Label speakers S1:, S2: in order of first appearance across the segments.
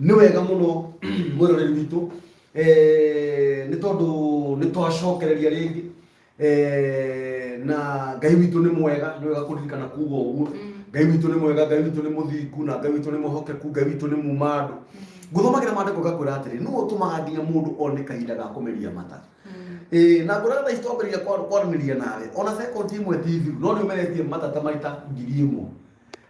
S1: Nĩ wega mũno mwĩroreri witũ, nĩ tondũ nĩ twacokereria rĩngĩ. Na Ngai witũ nĩ mwega, nĩ wega kũririkana kuga ũguo. Ngai witũ nĩ mwega, Ngai witũ nĩ mũthingu, na Ngai witũ nĩ mwĩhokeku, Ngai witũ nĩ muma andũ. Ngũthomagĩra maandĩko ngakwĩra atĩrĩ, nũũ ũtũmaga nginya mũndũ one kahinda ga kũmeria mata? Ĩĩ, na ngũraga thaa ici twambĩrĩria kwaranĩria nawe, ona sekondi ĩmwe ti thiru, no nĩ ũmeretie mata ta maita 1000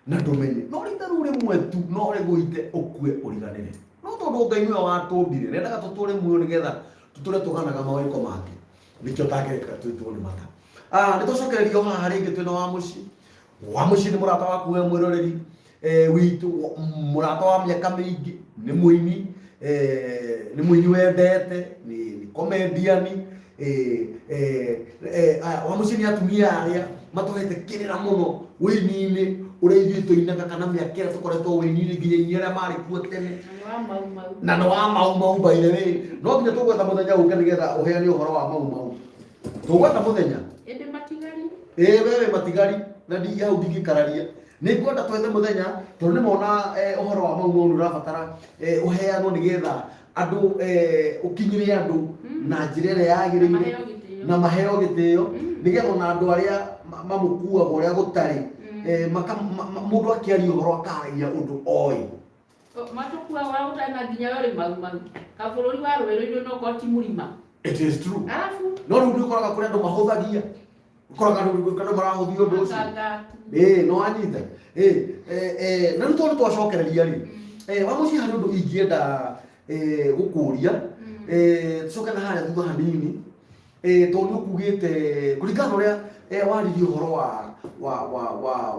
S1: na ndũmenye. No rita rĩu rĩmwe tu no rĩgũite ũkue ũriganĩre. No tondũ Ngai nĩwe watũmbire, nĩendaga tũtũre muoyo nĩgetha tũtũre tũganaga mawĩko make. Nĩkĩo tangĩreka tũitwo nĩ mata. Ah, nĩ twacokereria haha rĩngĩ twĩna wa mũciĩ. Wa mũciĩ nĩ mũrata waku we mwĩroreri witũ, mũrata wa mĩaka mĩingĩ, nĩ mũini, nĩ mũini wendete, nĩ comedian, wa mũciĩ nĩ atumia arĩa matũhete kĩrĩra mũno ũini-inĩ ũrĩa ithuĩ tũinaga kana mĩaka ĩrĩa tũkoretwo ũini-inĩ nginya inyuĩ arĩa marĩ kuo tene.
S2: Na nĩ
S1: wa Mau Mau. Na nĩ wa Mau Mau, by the way. No nginya tũgwetha mũthenya ũke nĩgetha ũheane ũhoro wa Mau Mau. Tũgwetha mũthenya.
S2: Ĩndĩ matigari.
S1: Ĩĩ, we wĩ matigari na ndi hau ndingĩkararia. Nĩ ngwenda twethe mũthenya tondũ nĩ mona ũhoro wa Mau Mau nĩ ũrabatara ũheanwo nĩgetha andũ ũkinyĩre andũ na njĩra ĩrĩa yagĩrĩire
S2: Na maheo gĩtĩo.
S1: Na maheo gĩtĩo nĩgetha ona andũ arĩa mamũkuaga ũrĩa gũtarĩ, mũndũ akĩaria ũhoro akaragia ũndũ oĩ.
S2: Matũkuaga ũrĩa gũtarĩ na nginya we ũrĩ Mau Mau. Kabũrũri wa rũĩ rũirũ no korwo ti mũrima.
S1: It is true.
S2: Arabu.
S1: No rĩu nĩ ũkoraga kũrĩ andũ mahũthagia, ũkoraga andũ marahũthia ũndũ ũcio.
S2: Makangatu.
S1: Ĩĩ, no anyita. Ĩĩ, na rĩu tondũ twacokereria rĩ, wa mũciĩ harĩ ũndũ ingĩenda gũkũria, tũcoke na harĩa thutha hanini, tondũ nĩ ũkugĩte kũringana na ũrĩa waririe ũhoro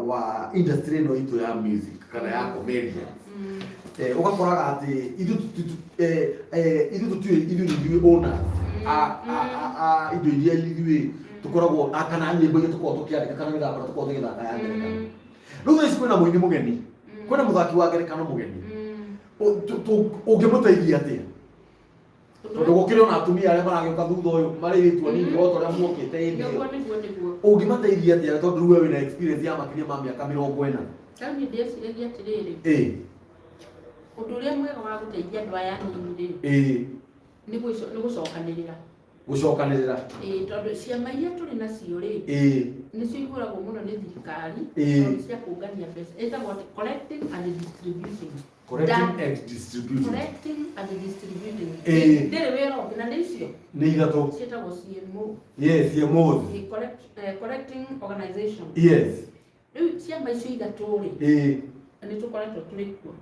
S1: wa industry ĩno itũ ya music kana ya comedian, ũgakoraga atĩ ithuĩ tũtiũĩ ithuĩ nĩ ithuĩ owners a indo iria ithuĩ tũkoragwo kana nyĩmbo iria tũkoragwo tũkĩandĩka kana mĩthako ĩrĩa tũkoragwo tũgĩthaka ya ngerekano. Rĩu thaa ici kwĩna mũini mũgeni, kwĩna mũthaki wa ngerekano mũgeni. Ũngĩmũteithia atĩa? Tondũ gũkĩrĩ ona atumia arĩa maragĩũka thutha ũyũ marĩ airĩtu anini o ta ũrĩa muokĩte hĩndĩ ĩyo.
S2: Nĩguo.
S1: Ũngĩmateithia atĩa tondũ rĩu we wĩna experience ya makĩria ma mĩaka 40?
S2: Rĩu niĩ ndĩciragia atĩrĩrĩ, ũndũ ũrĩa mwega wa gũteithia andũ aya anini rĩ, nĩ gũcokanĩrĩra.
S1: Gũcokanĩrĩra.
S2: Ĩĩ, tondũ ciama iria tũrĩ nacio rĩ, nĩcio ihũragwo mũno nĩ thirikari, tondũ cia kũngania mbeca ĩtagwo atĩ collecting and distributing.
S1: Collecting and distributing.
S2: Collecting and distributing. Ndĩrĩ wĩra ũngĩ na nĩ icio
S1: Nĩ ithatũ.
S2: Ciĩtagwo CMO.
S1: Yes, CMOs.
S2: The collecting organization. Rĩu ciama icio ithatũ rĩ, nĩ tũkoretwo tũrĩ kuo,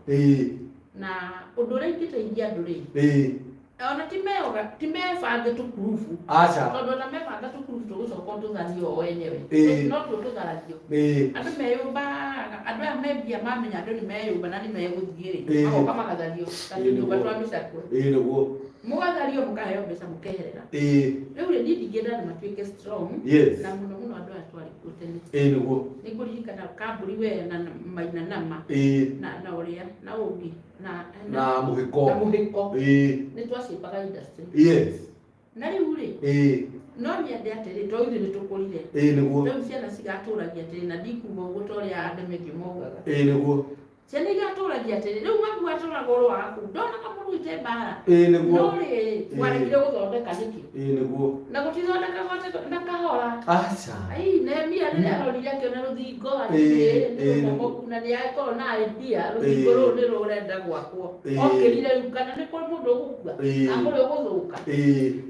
S2: na ũndũ ũrĩa ingĩteithia andũ rĩ, ona ti meoga ti mebange tũkurubu,
S1: Aca.
S2: tondũ ona mebanga tũkurubu tũgũcoka tũthario o enyewe. No tuo tũtharagio. Andũ meyũmbaga, andũ aya membia mamenya andũ nĩ meyũmba na nĩ megũthiĩ rĩ, magoka magathario ta tũnyũmba twa mĩcakwe.
S1: Ĩĩ nĩguo.
S2: Mũgathario, mũkaheo mbeca, mũkeherera. Rĩu rĩ, niĩ ndingĩenda andũ matuĩke strong, na mũno mũno andũ aya twarĩ kuo tene.
S1: Ĩĩ nĩguo.
S2: Nĩ ngũririkana kambũri we na Maina Nama, na ũrĩa na ũngĩ na
S1: Na mũhĩko.
S2: Na mũhĩko. Nĩ twacimbaga industry. Na rĩu rĩ, no nyende atĩrĩ, to ithuĩ nĩ tũkũrire.
S1: Ĩĩ nĩguo.
S2: Rĩu ciana cigatũragia atĩrĩ, na ndikuga ũguo ta ũrĩa andũ maingĩ maugaga.
S1: Ĩĩ nĩguo.
S2: Ciana igatũragia atĩrĩ, rĩu mami watũraga ũrwaga kũu ndonaga mũruĩte mbara.
S1: Ĩĩ nĩguo.
S2: No rĩrĩ, mwaregire gũthondeka nĩkĩ?
S1: Ĩĩ nĩguo.
S2: Na gũtithondekagwo atĩ na kahora.
S1: Aca.
S2: Ai, Nehemia rĩrĩa arorire akĩona rũthingo atĩ nĩ rũmomoku na nĩ akorwo na idea rũthingo rũu nĩ rũrenda gwakwo. Okĩrire rĩu kana nĩ kũrĩ mũndũ ũgũkua, kana kũrĩ ũgũthũka.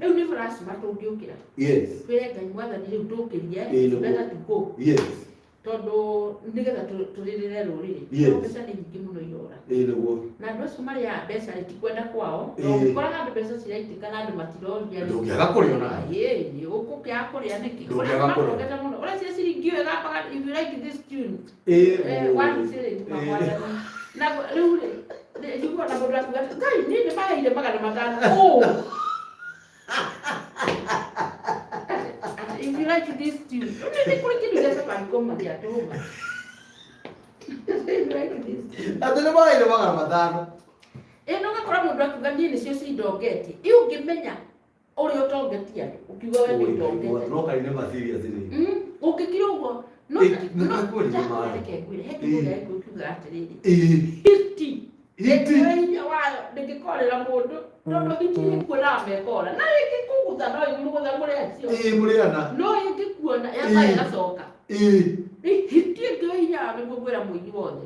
S2: Rĩu nĩ lazima tũngĩũkĩra. Twĩre Ngai, Mwathani, rĩu tũkĩrie, better to go. Tondũ nĩgetha tũrĩrĩre rũrĩrĩ. Mbeca nĩ nyingĩ mũno irora.
S1: Ĩĩ nĩguo.
S2: Na andũ acio marĩaga mbeca rĩ, ti kwenda kwao. Ũngĩkora handũ mbeca ciraitĩka na andũ matiroria rĩ,
S1: Ndũngĩaga kũrĩa onawe.
S2: Ĩĩ, ũkũkĩaga kũrĩa nĩkĩ?
S1: Ndũngĩaga
S2: Ũrĩa
S1: kũrĩa.
S2: matongete mũno. Ũreciria ciringi ĩyo ĩgambaga, if you like this tune. One shilling kwa Mwathani. Na rĩu rĩ, njiguaga mũndũ akiuga atĩ, Ngai, niĩ nĩ maheire 500. Ũũ. If you like this tune. Nĩ kũrĩ kĩndũ gĩa Safaricom mangĩatũma. If you like this tune.
S1: Atĩ nĩ maheire 500.
S2: Ĩ no ũgakora mũndũ akiuga niĩ nĩcio cindongetie. Ĩ ũngĩmenya ũrĩa ũtongetie andũ, ũkiuga we nĩ ũtongete.
S1: No kaine ma serious rĩ.
S2: Ũngĩkira ũguo, no
S1: Na
S2: no
S1: kweli nĩ maĩ.
S2: reke ngwĩre, he kĩndũ gĩa Gĩkũyũ kiugaga atĩrĩrĩ, hiti.
S1: Hiti.
S2: Ĩngĩoya hinya wayo ndĩngĩkorĩra mũndũ tondũ hiti ĩkuonaga mekora na ĩngĩkũgũtha no ĩmũgũtha mũrĩ acio.
S1: Ĩĩ, mũrĩana.
S2: No ĩngĩkuona yamba ĩgacoka. Hiti ĩngĩoya hinya wayo nĩguo ngwĩra mũini wothe.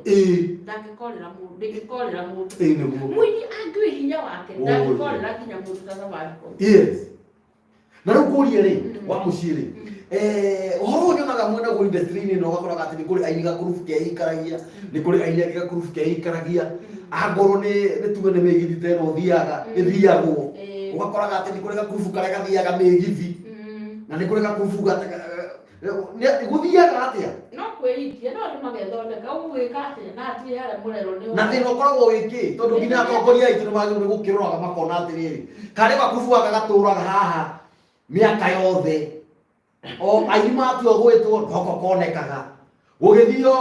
S2: Ndangĩkorĩra mũndũ, ndĩngĩkorĩra mũndũ.
S1: Ĩĩ, nĩguo.
S2: Mũini angĩoya hinya wake ndangĩkorĩra nginya mũndũ ta Safaricom.
S1: Yes. Na rĩu ngũrie rĩ, wa mũciĩ rĩ, ũhoro ũyũ nyonaga mwena guo industry-inĩ ĩno, ũgakoraga atĩ nĩ kũrĩ aini gakurubu keikaragia, nĩ kũrĩ aini angĩ gakurubu keikaragia, angorwo nĩ tuge nĩ mĩgithi ta ĩno ũthiaga, ĩthiagwo, ũgakoraga atĩ nĩ kũrĩ gakurubu karĩa gathiaga mĩgithi, na nĩ kũrĩ gakurubu gũthiaga atĩa?
S2: No kwĩikia, no andũ magethondeka, ũgũgĩka atĩa na hatirĩ harĩa mũrerwo nĩ
S1: Na thĩna ũkoragwo wĩ kĩ? Tondũ nginya atongoria aitũ nĩ magĩrĩirwo nĩ gũkĩroraga makona atĩrĩrĩ, karĩa gakurubu gaka gatũraga haha mĩaka yothe, o aini matua gwĩtwo noko konekaga, gũgĩthio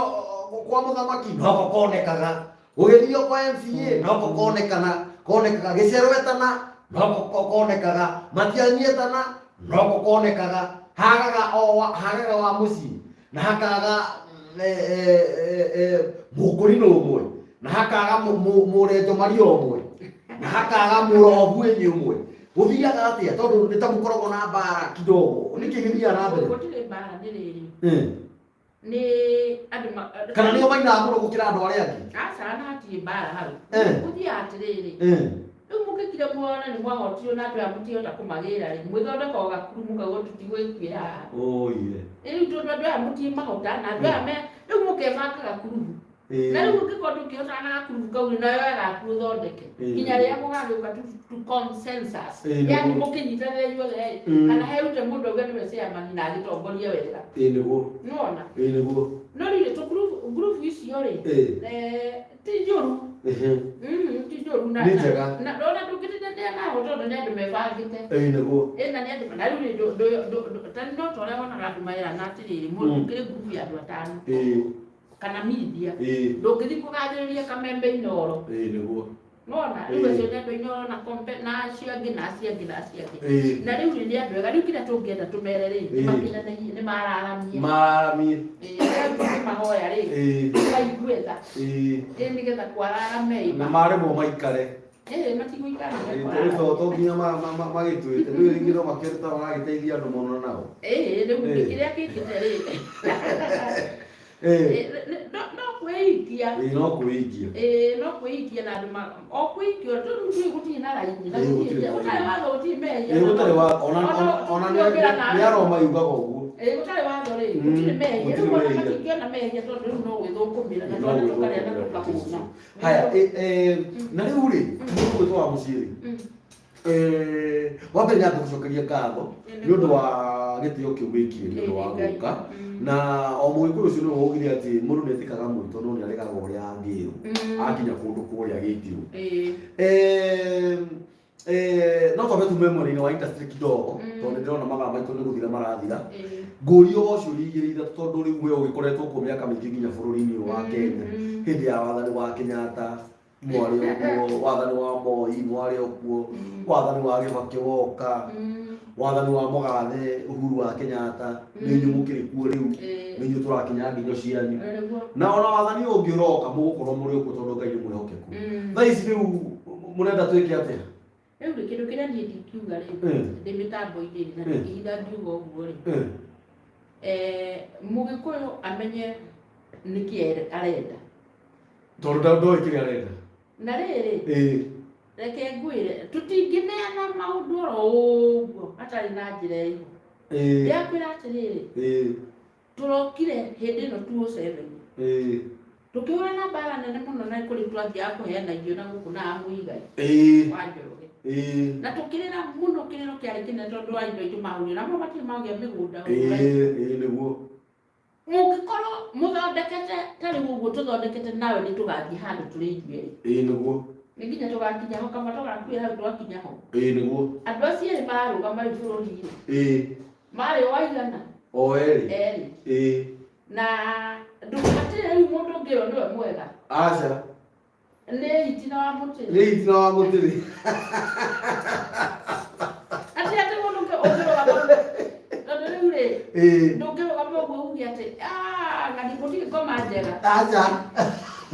S1: kwa mũthamaki noko konekaga, gũgĩthio kwa MCA noko konekana konekaga, gĩcero etana noko konekaga, Matiang'i etana noko konekaga, hagaga o hagaga wa mũciĩ na hakaga mũkũrinũ ũmwe na hakaga mũrenjo maria ũmwe na hakaga mũrobu ĩnyĩ ũmwe. Gũthiaga atĩa? Tondũ nĩ ta mũkoragwo na mbara kidogo, nĩkĩ gĩthiaga na mbere?
S2: Gũtirĩ mbara, nĩ rĩrĩ, nĩ andũ
S1: Kana nĩo mainaga mũno gũkĩra andũ arĩa angĩ?
S2: Aca, na hatirĩ mbara hau. Gũthiaga atĩrĩrĩ, rĩu mũgĩkire muona nĩ mwahotirwo na andũ aya mũtihota kũmagĩra rĩ, mwĩthondeka o gakuru mũkauga tũtigwĩkuĩra haha.
S1: Oye.
S2: Rĩu tondũ andũ aya mũtimahota na andũ aya me rĩu mũkebanga gakurubu, na rĩu ũngĩkorwo ndũngĩhotana na gakurubu kau rĩ, nawe gaku ũthondeke nginya rĩrĩa mũgagĩũka to consensus, yani mũkĩnyitanĩra inyuothe rĩ, kana herute mũndũ auge nĩwe chairman na agĩtongorie wega.
S1: Ĩĩ, nĩguo.
S2: Nĩwona?
S1: Ĩĩ, nĩguo.
S2: No rĩu tũkurubu ngurubu icio rĩ, ti njũru. Ti njũru na
S1: Nĩ njega.
S2: Na ona ndũngĩtindanĩra nao tondũ nĩ andũ mebangĩte.
S1: Ĩĩ, nĩguo.
S2: Ĩna nĩ andũ na rĩu rĩ, ta no ta ũrĩa wonaga andũ merana atĩrĩrĩ, mũndũ ũkĩrĩ ngurubu ya andũ atano kana media, ndũngĩthiĩ kũgathĩrĩria kamembe Inooro.
S1: Ĩĩ, nĩguo.
S2: Nona rĩu acio nĩ andũ a Inooro na kompe na acio angĩ na acio angĩ na acio angĩ. Na rĩu rĩ, nĩ andũ ega. Rĩu kĩrĩa tũngĩenda tũmere rĩ, nĩ makĩnenehi, nĩ mararamie.
S1: Mararamie.
S2: Ĩĩ, rĩu tũkĩmahoya rĩ, maigue tha. Ĩĩ, nĩgetha kwararame.
S1: Na maremwo maikare.
S2: Ĩĩ, matigũikara.
S1: Rĩu to nginya magĩtuĩte rĩu rĩngĩ no makĩone ta maragĩteithia andũ mũno nao.
S2: Ĩĩ, rĩu kĩrĩa kĩngĩte rĩ, no kwĩikia.
S1: Ĩĩ, no kwĩikia.
S2: Ĩĩ, no kwĩikia na andũ o kwĩikia tondũ rĩu gũtirĩ na raini na
S1: Ĩĩ,
S2: gũtirĩ
S1: gũtirĩ na
S2: gũtarĩ
S1: raini.
S2: watho, gũtirĩ mehia.
S1: Ĩĩ, gũtarĩ wa ona
S2: Ona
S1: ona
S2: tũtingĩongera
S1: nĩ aroma yugaga ũguo.
S2: Ĩĩ, gũtarĩ watho rĩ, gũtirĩ mehia.
S1: Gũtirĩ
S2: Rĩu ona
S1: mehia.
S2: matingĩona mehia tondũ rĩu no gwĩthũkũmĩra na
S1: No
S2: twana tũkarĩa na
S1: gwĩthũkũmĩra.
S2: tũkahũna.
S1: Haya, na rĩu rĩ, mũndũ gwĩtwo wa mũciĩ rĩ, wa mbere nyambe gũcokeria ngatho nĩ ũndũ wa gĩtĩo kĩu wĩkire nĩ ũndũ wa gũka, na o mũgĩkũyũ ũcio nĩwe waugire atĩ mũndũ nĩ etĩkaga mwĩto no nĩ aregaga ũrĩa angĩrwo akinya kũndũ kũrĩa gĩtirwo. No twambe tume mwena-inĩ wa industry kidogo, tondũ nĩ ndĩrona mathaa maitũ nĩ gũthira marathira. Ngũrio o ciũria igĩrĩ ithatũ, tondũ rĩu we ũgĩkoretwo kuo mĩaka mĩingĩ nginya bũrũri-inĩ ũyũ wa Kenya. Hĩndĩ ya wathani wa Kenyatta mwarĩ okuo, wathani wa Moi mwarĩ okuo, wathani wa Kibaki woka, wathani wa mũgathe Uhuru wa Kenyatta nĩ inyuĩ mũkĩrĩ kuo rĩu, nĩ inyuĩ tũrakinya nginyo cianyu, na ona wathani ũyũ ũngĩ ũroka mũgũkorwo mũrĩ okuo tondũ Ngai nĩ mwĩhokeku. Thaa ici rĩu mũrenda twĩke atĩa?
S2: Rĩu rĩ, kĩndũ kĩrĩa niĩ ndingiuga rĩ, ndĩ mĩtambo-inĩ rĩ, na ndingĩhinda ngiuga ũguo rĩ, mũgĩkũyũ amenye nĩkĩ arenda.
S1: Tondũ ndoĩ kĩrĩa arenda.
S2: Na rĩrĩ, reke ngwĩre, tũtingĩneana maũndũ oro ũguo hatarĩ na njĩra ĩho. Ndĩrakwĩra atĩrĩrĩ, tũrokire hĩndĩ ĩno 2007, tũkĩhũrana mbara nene mũno, na kũrĩ twathiaga kũheana irio na gũkũ na Mũigai wa Njoroge, na tũkĩrĩra mũno, kĩrĩro kĩarĩ kĩnene tondũ wa indo aitũ mahũrio namo matirĩ magĩa mĩgũnda.
S1: Ĩĩ, nĩguo.
S2: Mũngĩkorwo mũthondekete ta rĩu ũguo tũthondekete nawe, nĩ tũgathiĩ handũ tũrĩ ithuĩ erĩ.
S1: Ĩĩ, nĩguo.
S2: Nĩ nginya tũgakinya ho, kaba tũgakuĩra hau twakinya ho.
S1: Ĩĩ, nĩguo.
S2: Andũ acio erĩ mararũgama rĩu bũrũri-rĩ, marĩ o aigana?
S1: O erĩ.
S2: Erĩ. Na hatirĩ rĩu mũndũ ũngĩrwo nĩwe mwega.
S1: Aca.
S2: Nĩ itina wa mũtĩ.
S1: Nĩ itina wa mũtĩ.
S2: Atĩ atĩ mũndũ ũngĩrũgama, tondũ rĩu rĩ, ndũngĩrũgama ũguo uge atĩ, "Ah, ng'ani gũtirĩ ngoma njega."
S1: Aca.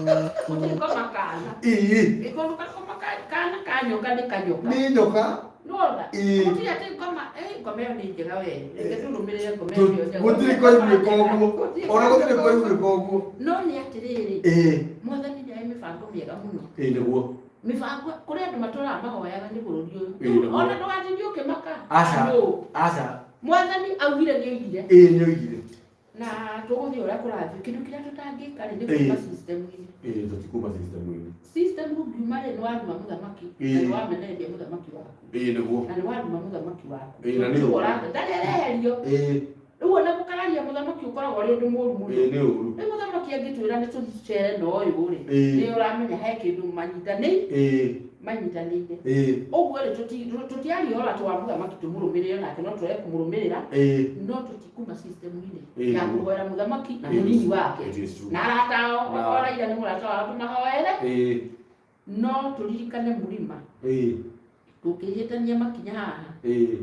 S2: Gũtirĩ ngoma kana. Ĩĩ. Gakoma kana ka nyoka nĩ kanyoka.
S1: Nĩ nyoka.
S2: Nĩwona?
S1: Ĩĩ.
S2: Gũtirĩ atĩ ngoma, ngoma ĩyo nĩ njega we. Reke tũrũmĩrĩre ngoma ĩyo njega.
S1: Gũtirĩ kwaiguĩka ũguo. Ona gũtirĩ kwaiguĩka ũguo.
S2: No nĩ atĩrĩrĩ,
S1: Ĩĩ.
S2: Mwathani nĩ arĩ mĩbango mĩega mũno.
S1: Ĩĩ nĩguo.
S2: Mĩbango kũrĩ andũ matũraga mahoyaga nĩ bũrũri ũyũ.
S1: Ĩĩ nĩguo.
S2: Ona ndũgatinde ũkĩmaka.
S1: Aca.
S2: Nũ?
S1: Aca.
S2: Mwathani augire nĩ oigire.
S1: Ĩĩ nĩ oigire.
S2: Na tũgũthiĩ ũrĩa kũrathiĩ kĩndũ kĩrĩa tũtangĩka rĩ nĩ
S1: Ĩĩ.
S2: kuma system-inĩ.
S1: Ĩĩ tũtikuma system-inĩ.
S2: System ũngiuma rĩ nĩ waruma mũthamaki
S1: Ĩĩ.
S2: na nĩ wamenereria mũthamaki waku
S1: Ĩĩ nĩguo.
S2: na nĩ waruma mũthamaki waku.
S1: Ĩĩ, na nĩ ũru.
S2: Ndarĩ areherio.
S1: Ĩĩ.
S2: Rĩu ona gũkararia mũthamaki ũkoragwo ũrĩ ũndũ mũru mũno.
S1: Ĩĩ nĩ ũru.
S2: Rĩu mũthamaki angĩtwĩra nĩ tũcere na ũyũ rĩ,
S1: Ĩĩ.
S2: nĩ ũramenya he kĩndũ manyitanĩire
S1: Ĩĩ.
S2: manyitanĩire.
S1: Ĩĩ.
S2: Ũguo rĩ tũtiaria ũhoro atĩ wa mũthamaki tũmũrũmĩrĩre nake no tũrege kũmũrũmĩrĩra
S1: Ĩĩ.
S2: no tũtikuma system-inĩ
S1: Ĩĩ.
S2: ya kũhoera mũthamaki na
S1: Ĩĩ.
S2: mũnini wake
S1: It is true.
S2: na arata ao
S1: Na-
S2: okorwo Raila nĩ mũrata wao tũmahoere
S1: Ĩĩ.
S2: no tũririkane mũrima
S1: Ĩĩ.
S2: tũngĩhĩtania makinya haha
S1: Ĩĩ.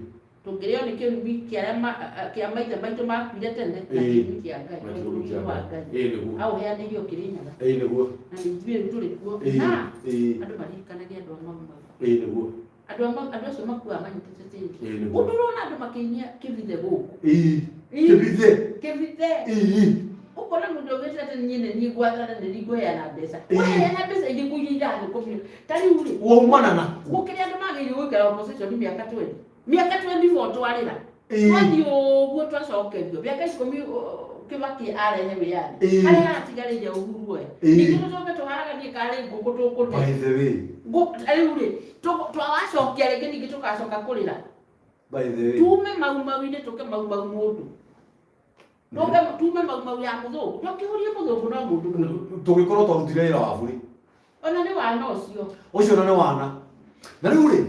S2: tũngĩrĩo nĩ kĩrumi kĩa arĩa kĩa maithe maitũ makuire tene na
S1: Ĩĩ.
S2: kĩrumi kĩa Ngai
S1: Na
S2: tondũ
S1: kĩrumi kĩa
S2: ũrumi wa
S1: Ngai.
S2: Ngai
S1: Ĩĩ nĩguo.
S2: aũheanĩire Kĩrĩnyaga
S1: Ĩĩ nĩguo.
S2: na nĩ ithuĩ rĩu tũrĩ kuo
S1: Ĩĩ.
S2: na
S1: Ĩĩ.
S2: andũ maririkanage andũ a Mau Mau
S1: Ĩĩ nĩguo.
S2: andũ a andũ acio makuaga manyitĩte tĩri
S1: Ĩĩ nĩguo.
S2: ũndũ ũrona andũ makĩinia kĩbithe gũkũ
S1: Ĩĩ.
S2: Ĩĩ.
S1: Kĩbithe.
S2: Kĩbithe.
S1: Ĩĩ.
S2: Ũkona mũndũ augĩte atĩ niĩ nĩ niĩ ngwathana nĩ niĩ ngũheana mbeca.
S1: Ĩĩ.
S2: Ũraheana mbeca irĩkũ iria irathũkũmio ta rĩu rĩ
S1: Waumana naku.
S2: Gũkĩrĩ andũ magĩrĩirwo gũikara opposition mĩaka 20 mĩaka 24 twarĩra
S1: Ĩĩ.
S2: twathiĩ ũguo twacokerio mĩaka 10 Kĩbaki arehe wĩyathi
S1: Ĩĩ.
S2: harĩa haratigarĩire Uhuru oe
S1: Ĩĩ.
S2: ningĩ tũcoke tũharaganie karĩ ngũkũ tũkũte
S1: By the way.
S2: Rĩu rĩ twawacokia rĩngĩ ningĩ tũgacoka kũrĩra
S1: By the way.
S2: Tume mau mau-inĩ tũke mau mau mũndũ Tũke tume mau mau ya mũthũngũ twakĩhũrie mũthũngũ no mũndũ mũndũ
S1: Tũgĩkorwo twarutire wĩra wa bũrĩ.
S2: Ona nĩ wana ũcio.
S1: Ũcio ona nĩ wana. Na rĩu rĩ,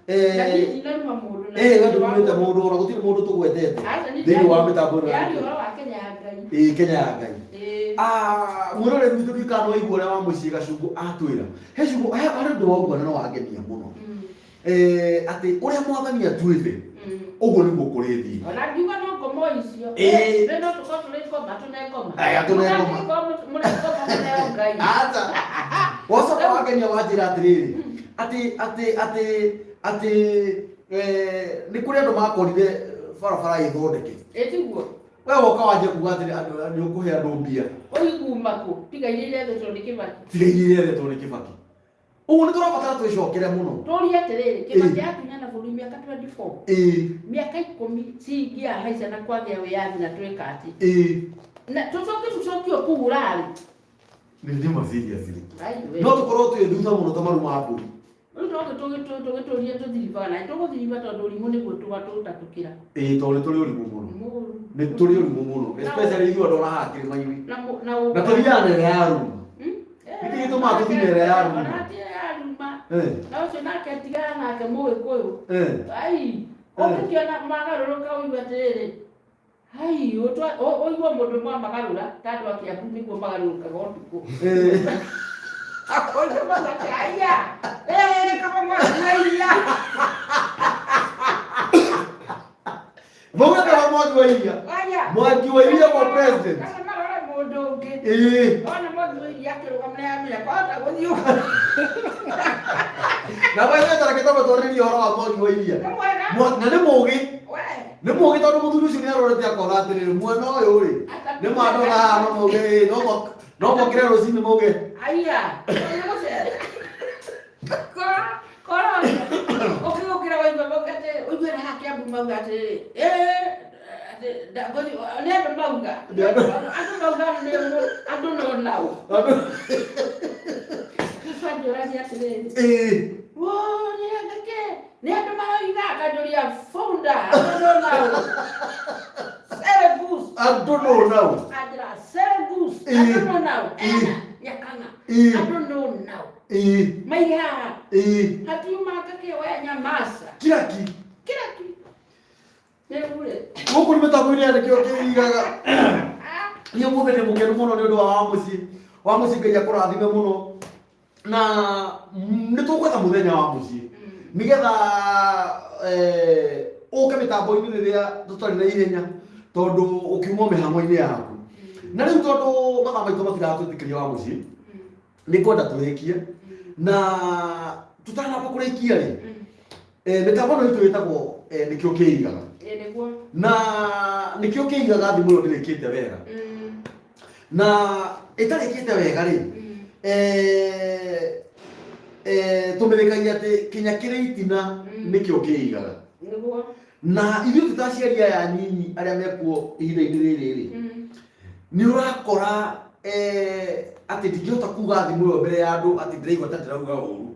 S2: Na niĩ ndinaruma mũndũ na
S1: we ndũrumĩte mũndũ ona gũtirĩ mũndũ tũgwetete
S2: Aca, niĩ
S1: thĩinĩ wa mĩtambo ĩno ya
S2: Yaani
S1: gĩkĩro.
S2: ũhoro wa Kenya ya Ngai.
S1: Ĩĩ, Kenya ya Ngai.
S2: Ĩĩ.
S1: Mwĩroreri witũ ndiũĩ kana nĩwaigua ũrĩa wa mũciĩ Gacungu atwĩra. He Cungu, he harĩ ũndũ wauga na nĩwangenia mũno. Atĩ ũrĩa mwathani atuĩte, ũguo nĩguo kũrĩthiĩ.
S2: Ona ngiuga no ngoma o icio.
S1: Ĩĩ.
S2: Rĩu no tũkorwo tũrĩ ngoma, tũne ngoma.
S1: Aya, tũne ngoma.
S2: Mũngĩkorwo mũrĩ ngoma, mũneo Ngai.
S1: Aca. Wacoka wangenia wanjĩra atĩrĩrĩ, atĩ, atĩ, atĩ, atĩ, nĩ kũrĩ andũ makorire barabara ĩthondeke.
S2: Ĩ tiguo?
S1: We woka wanjia kuga atĩrĩ, andũ, nĩ ũkũhe andũ mbia.
S2: Ũiguma kũ? Tiga iria irethetwo nĩ Kĩbaki.
S1: Tiga iria irethetwo nĩ Kĩbaki. Ũguo nĩ tũrabatara twĩcokere mũno.
S2: Tũrie atĩrĩrĩ, Kĩbaki
S1: Ĩĩ.
S2: atunyana bũrũri mĩaka 24.
S1: Ĩĩ.
S2: Mĩaka 10 cingĩahaica na kwagĩa wĩyathi na twĩka atĩ.
S1: Ĩĩ.
S2: Na tũcoke tũcokio kũu ũrarĩ.
S1: Nĩ ndima seriously.
S2: Ai, we.
S1: No tũkorwo twĩ thutha mũno ta maru ma mbũri.
S2: Rĩu tũgĩtũrie tũthiribaga na tũgũthiriba tondũ ũrimũ nĩguo tũtatũkĩra.
S1: Ĩĩ, tondũ nĩ tũrĩ ũrimũ mũno.
S2: Mũru.
S1: Nĩ tũrĩ ũrimũ mũno, especially ithuĩ andũ arĩa haha kĩrĩma-inĩ.
S2: Na mũ-, na ũ-
S1: Na tũthiaga na ĩrĩa ya ruma. Nĩkĩ gĩtũmaga tũthiĩ na ĩrĩa ya ruma?
S2: Ona ti ĩrĩa ya ruma. Na ũcio nake tigana nake Mũgĩkũyũ. Ai, ũngĩkĩona magarũrũka ũigue atĩrĩrĩ. Ai, ũigue mũndũ mwa magarũra, ta andũ a Kĩambu nĩguo magarũrũkaga ũtukũ. Ũigue mauga atĩ, Aiya, kaba mwaki wa iria.
S1: Mauga kaba mwaki wa iria.
S2: Aiya.
S1: Mwaki wa iria kwa president.
S2: Kana marore mũndũ ũngĩ. Ona mwaki wa iria akĩrũgama nĩ amenya, kwahota gũthiĩ ũguo.
S1: Na wewe wetara gĩthomo twarĩrĩria ũhoro wa mwaki wa iria.
S2: Nĩ mwega.
S1: Na nĩ mũũgĩ.
S2: We.
S1: Nĩ mũũgĩ tondũ mũthuri ũcio nĩ arorete akona atĩrĩrĩ, mwena ũyũ rĩ, nĩ mandona haha no mauge, no mokĩre rũcinĩ mauge.
S2: Aiya, nĩ gũcera. Korwo, ũkĩgũkĩra waigua mauga atĩ, ũigue na haha Kĩambu mauga atĩrĩrĩ, atĩ, ngũthiĩ, nĩ andũ mauga.
S1: Nĩ andũ.
S2: Andũ mauga nĩ andũ no nao.
S1: Andũ.
S2: Tũcanjũragia atĩrĩrĩ. Wo, nĩ andũ nĩ andũ maroiga, akanjũria founder, andũ no nao. Seregus.
S1: Andũ no nao.
S2: Anjĩra, Seregus, andũ no nao. Ena, Nyakang'a. Andũ no nao. Maiga haha. Hatiuma ngake we nyamasa.
S1: Kira ki.
S2: Kira ki. Nĩ ure.
S1: Gũkũ nĩ mĩtambo-inĩ ya nĩkĩo kĩrigaga. Niĩ ũmũthĩ ndĩ mũkenu mũno nĩ ũndũ wa Wamũciĩ. Wamũciĩ Ngai akũrathime mũno. Na nĩ tũgwetha mũthenya wa mũciĩ. Nĩgetha, ũke mĩtambo-inĩ rĩrĩa tũtarĩ na ihenya, tondũ ũkiuma mĩhang'o-inĩ yaku. Na rĩu tondũ mathaa maitũ matiratwĩtĩkĩria wa mũciĩ, nĩ ngwenda tũrĩkie, na tũtanamba kũrĩkia rĩ, mĩtambo ĩno itũ ĩtagwo nĩkĩo kĩigaga.
S2: Ĩ nĩguo.
S1: Na nĩkĩo kĩigaga thimũ ĩyo ndĩrĩkĩte wega, na ĩtarĩkĩte wega rĩ, tũmĩrĩkagia atĩ kinya kĩrĩ itina nĩkĩo kĩigaga.
S2: Nĩguo.
S1: Na ithuĩ twĩ ta aciari aya nyinyi arĩa mekuo ihinda-inĩ rĩrĩ rĩ, nĩ ũrakora atĩ ndingĩhota kuga thimũ ĩyo mbere ya andũ atĩ ndĩraigua ta ndĩrauga ũru,